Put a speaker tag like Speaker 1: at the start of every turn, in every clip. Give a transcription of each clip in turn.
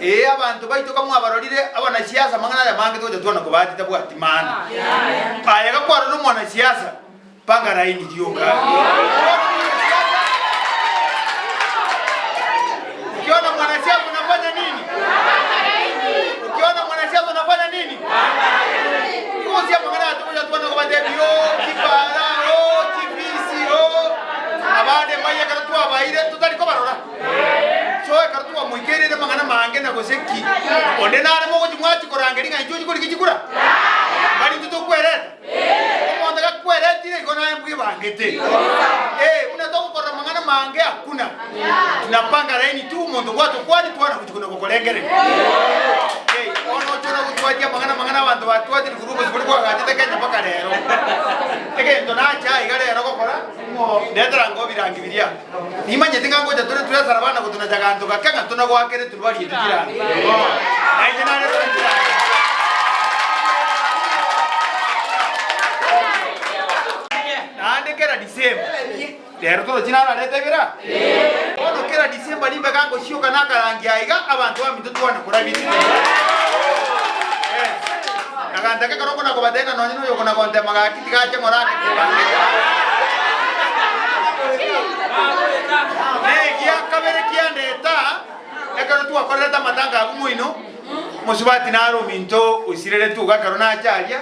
Speaker 1: Ee, abanto baito kamwabarorire abanasiasa amang'ana aya amange togocha twana kobatia tabwati maana. Aye gakwarorire omwanasiasa, panga laini rioka. Ukiona mwanasiasa unafanya nini? Ukiona mwanasiasa unafanya nini? Gosia amang'ana aya togocha twana kobatebia oo chipara oo chifisi oo abande mbaye ekero twabaire totari kobarora. So ekero twamoikereire amang'ana amange na gose ki, onde nare mogochia mwachia korangeria ng'a inche ochie korigia chikura? Mbari intwe tokwereta? Omonto gakweretire igo naye mbwebangete. Ee, buna togokorora amang'ana amange hakuna. Tunapanga laini tu omonto gwatokwania twana gochia kona gokorengereria. Ee, bono oche ona gotwatia amang'ana amang'ana abanto batwatire korwa obosio boria bwagachete Kenya mpaka rero. Egento nacha aiga rero gokora, ng'o ndetera ng'o ebirangi biria. Nimanyete ng'a ngocha tore twesara abana gotonacha aganto gake ng'a tonagoakere turi bariete chirangi. Na inche naretire chirangi. Naende kera December, rero torochi nararete ebira? Bono kera December nimbe gangochioka nakarangi aiga abanto baminto twane korabia chikura. Yes. Aganto ake ekero okona kobatebia ng'a nonye noyo okona gontema gaki tiga ache ng'ora ake kebangete. Negia kabere kiandeta, ekero twakorerete amatanga abwo moino, mosubati nare ominto osireretwe iga ekero nacha aria,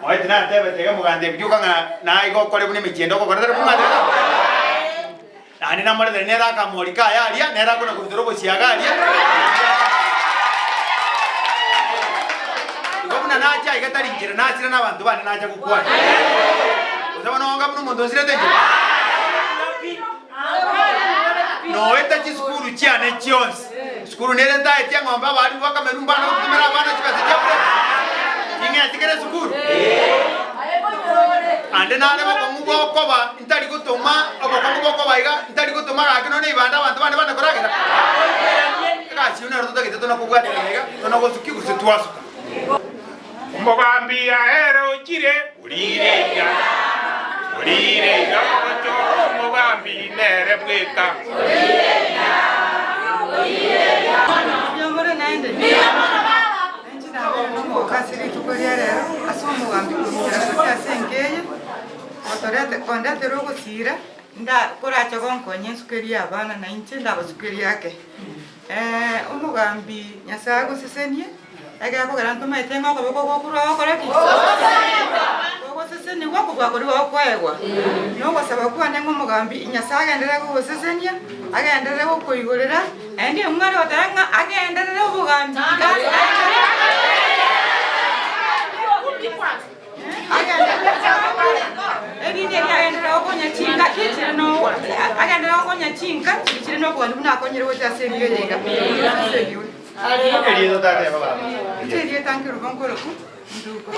Speaker 1: oye tinatebete iga mogantebia rioka ng'a naye iga okore buna emechie ende ogokora tari bong'atebete amo. Naende namoretere nere akamorika aye aria, nere akona korutora obosiaga aria. Igo buna nacha aiga tari nchera, nachire nabanto bane nacha gokwana. Gose bono onga buna omonto osirete nchera? Noeta chisukuru chiane chionsi. Sukuru nere ntaetie eng'ombe abarimu bakamerwa mbana gotumera abana chibesa chia bure. Ning'eti kera esukuru. Ande nare bokong'u bokoba ntari gotoma obokong'u bokoba iga ntari gotoma gaki nonya ibande abanto bande bande koragera. Egasi eyio nero totagete tona kobwaterana iga tona gosukia gose twasuka.
Speaker 2: Omogambi ere ochire, orire iga, orire iga ogochora omogambi nere bweka.
Speaker 3: Inche nabeire ngoka ase rituko ria rero ase omogambi korwa gochia ase enka eye, gotorete kondetera ogosira, nda korache gonkonya ensukerie abana na inche ndabasukerie ake. Omogambi Nyasae agosesenie, ekero akogera ntomaete ng'a okoboko gokorwa gokore ki? Gogosesenigwa kobua koria gokoegwa. Na ogosaba kwane ng'a omogambi Nyasae agenderere gogosesenia, agenderere gokoigorera, naende omwana are goteba ng'a agenderere obogambi iga Erinde erio agenderere gokonya chinka chire no agenderere gokonya chinka chiria chire nobwandu buna akonyire gocha ase enka eye iga. Oseseniwe.
Speaker 1: Erieta otateba baba.
Speaker 3: Inche erieta nkerubo nkoroku Nduko.